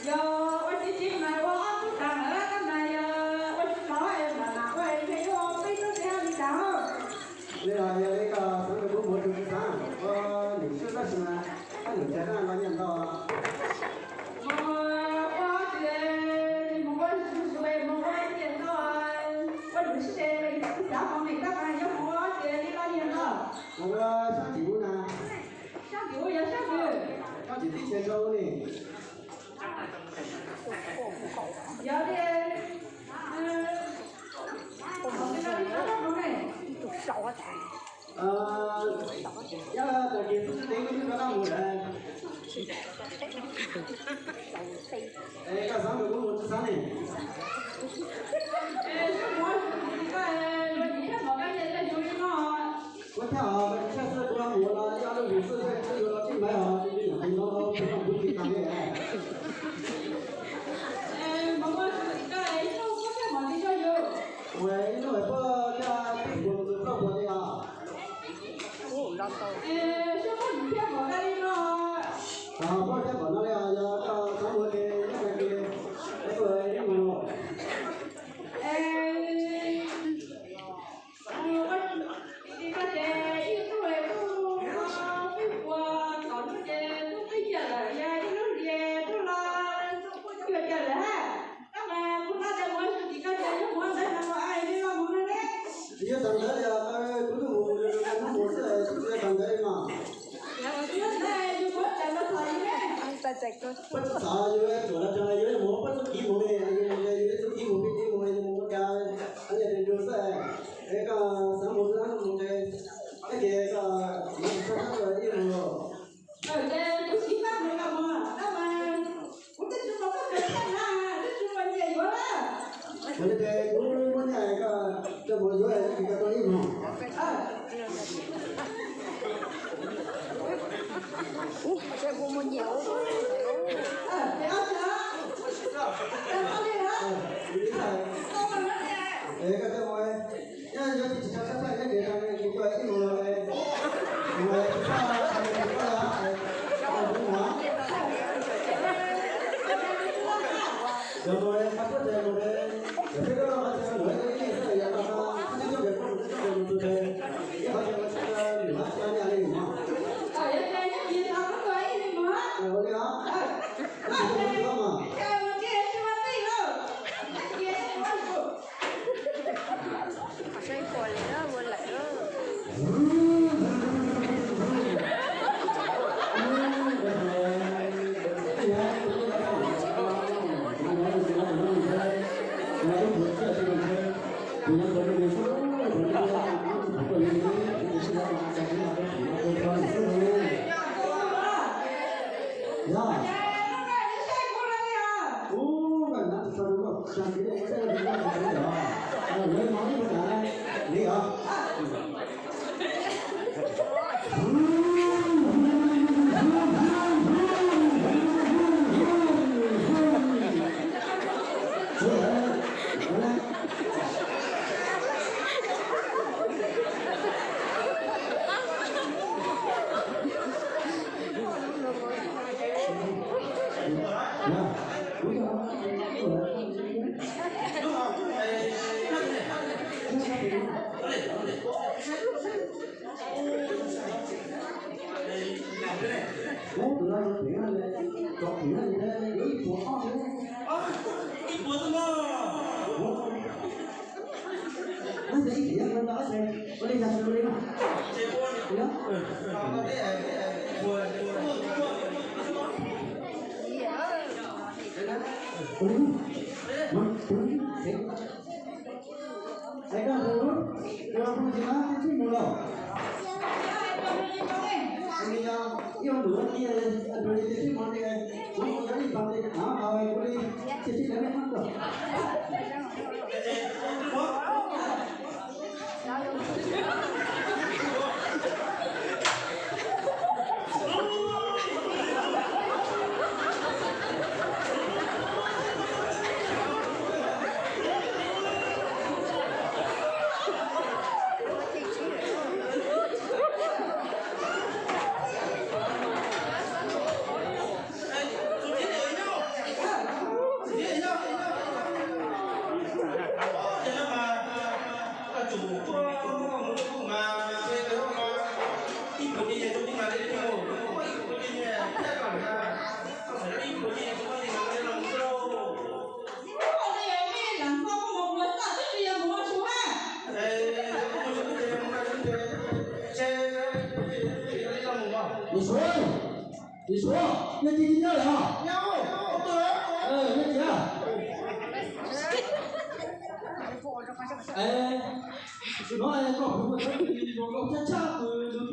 Yog ua tsis tsis mas ua ob tug tas lawm, tab mas yog ua tsis tau mas mam ua peb tug peb tug tsis haj li tas. Li los yog li koj xeev koj kuv mus rau tsis xav ua niam xwb tab sis mas koj niam tsev no los nyiam ntau. Mus ua tias mus ua mus ua tias no ua lus sib de xav hov me tab mas yog mus ua tias li los nyiam ntau. Mus ua sab tim ub na. Sab tim ub yog sab twg? Sab tim teb chaws rau ne. Yog li, yog tag kis xwb teb kuv twb rov qab mus lawm. Es koj xav mus kuv mus tsis xav ne. Kuv thiaj os, tshaj xwb kuv mus los ib ob lub hlis xwb twb yuav los tsis maiv os, ib yam li no kuv tsis tas li. Ua ib lub puab thiaj pib puas tus plaub puas li os. Puab thiaj pom no li os, yog koj xav mus ces nyob kawg ces peb mus ib mus. Ua tsis koj ces ib tug es tug peb puas tom ntej ces tug twb ciaj lawm, yog ib lub hlis tug los cuag ciaj lawm hab. Tab mas kuv hlob tias mus tsis koj ces yog mus ntawd no mus li los mus no ne. Yog tag ntawd li os, kuv twb mus mus mus xwb, tsis yog tag ntawd li mas. Yog ntawd yus puab tseem los thov yus ne. Puab tsis thov yus, tsuas los tseem yus mus puab txuj kev mus li, yus mus ces yus txuj kev mus, peb kev mus, yus mus ua cas, yus mus xwb. Es koj xav mus xwb mus ces, es ces koj mus tsis txhob ib mus. Ces kuv tsis pab mus los mus, tab mas kuv twb tsis mus koj kawm txaj na, twb tsis mus nyiam yuav lawm. Kuv li ces kuv muab nyiaj koj, koj mus yuav koj tau ib mus. Es koj tau mus, yog yus tsis tau sab thaij nyob ces kuv coj ib mus los, mus tsis txhob, mus tsis txhob, mus mus. Yog mus qab tuaj ces mus, yog peb lub qab tuaj mus ib leeg xwb, yog qab tuaj mus tus ces ib qhov ces mus tsis tau, mus tsis tau nyiaj li mus. Ua li os. Ua li yog ib hnub no ces tus li twb tsis hmo ces kuv mus cov ib pab ces kuv li ces tsis lawv nej muab kom. Lis Suav, Lis Suav, nej tsis nyob lawm os? Nyob tiag. Es, no koj puas muaj txoj kev zoo nkauj tshaj tshaj kws